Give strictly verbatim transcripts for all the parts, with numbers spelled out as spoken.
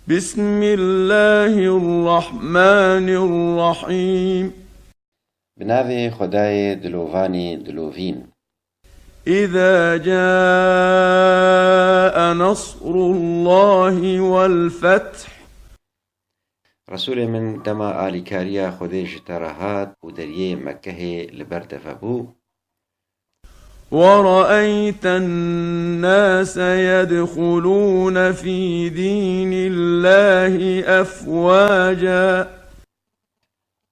بسم الله الرحمن الرحيم. Bi navê Xwedayê dilovanê dilovîn. إذا جاء نصر الله والفتح. Resûlê min, dema alîkariya Xwedê ji te re hat û deriyê Mekkehê li ber te vebû, ورأيت الناس يدخلون في دين الله أفواجا.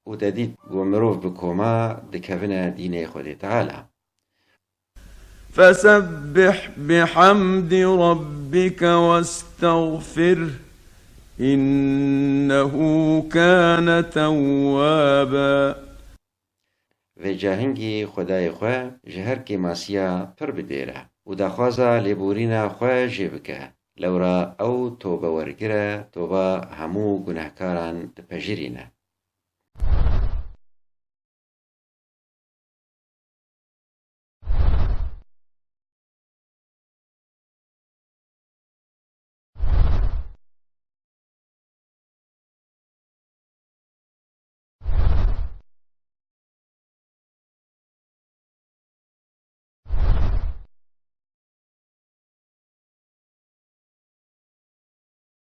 û te dît ku mirov bi koma dikevine dînê Xwedê Teala. فسبح بحمد ربك واستغفره إنه كان توابا. Vêca hingî Xwedayê xwe ji her kêmasiya pir bidêre û daxwaza lêborîna xwe jê bike. Lewra ew tobewergir e, toba hemû gunehkaran dipejirîne.